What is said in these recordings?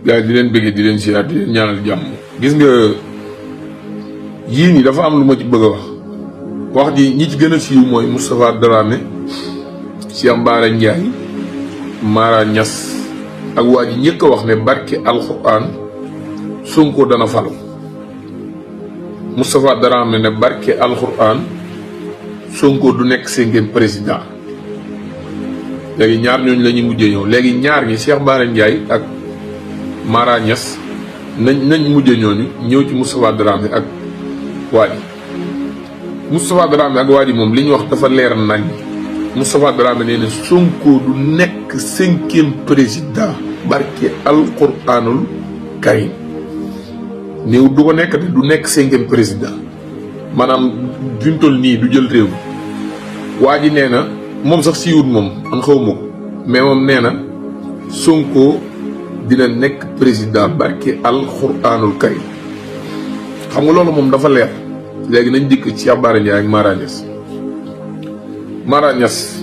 gars di leen bëgg di leen siyaar di leen ñaanal jàmm. gis nga yii nii dafa am lu ma ci bëgg a wax ji ñi ci gën a siiw mooy Moustapha Dramé, Cheikh Bara Ndiaye, Mara Niass ak waa ji njëkk a wax ne barke alxuraan Sonko dana falu. Moustapha Dramé ne barke alxuraan Sonko du nekk 5e président. léegi ñaar ñooñu la ñuy mujjee ñëw léegi ñaar ñi Cheikh Bara Ndiaye ak Mara Niass nañ mujjee ñooñu ñëw ci Moustapha Dramé ak waa ji. Moustapha Dramé ak waa ji moom li ñu wax dafa leer nañ. Moustapha Dramé nee na Sonko du nekk 5e président barke alquranul karim néew du ko nekk du nekk 5e président maanaam fi mu toll nii du jël réew waa ji nee na moom sax siiwut moom man xawma ko mais moom nee na Sonko dina nekk président barke alquranul karim xam nga loolu moom dafa leer. léegi nañ dikk ci Cheikh Bara Ndiaye ak Mara Niass. Mara Niass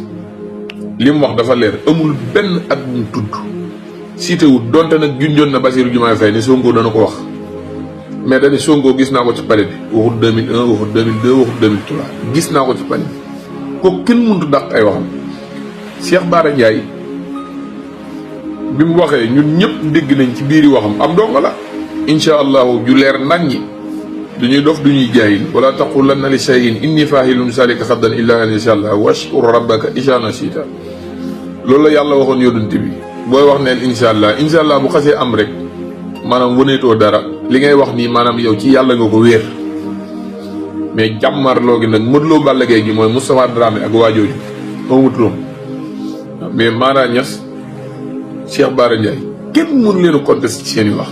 li mu wax dafa leer amul benn at bu mu tudd cité wut donte nag junjoon na Bassirou Diomaye Faye ne Sonko dana ko wax mais dañu Sonko gis naa ko ci palais bi waxut 2001 waxut 2002 waxut 2003 gis naa ko ci palais bi kooku kenn mënut dàq ay waxam. Cheikh Bara Ndiaye bi mu waxee ñun ñëpp dégg nañ ci biiri waxam am donga la incha allahu ju leer nañ ñi duñuy dof duñuy jaayil wala taqulanna li shay'in inni fahilun zalika xaddan illa an insha allah washkur rabbaka isha nasita loolu la yàlla waxoon yonent bi booy wax neen insha allah bu xasee am rek maanaam wëneetoo dara li ngay wax nii maanaam yow ci yàlla nga ko wéer mais jàmmarloo gi nag mënuloo Balla Gaye gi mooy Moustapha Dramé ak waajooju moomu turam mais Mara Niass Cheikh Bara Ndiaye kenn mënu leen a contesté ci seen i wax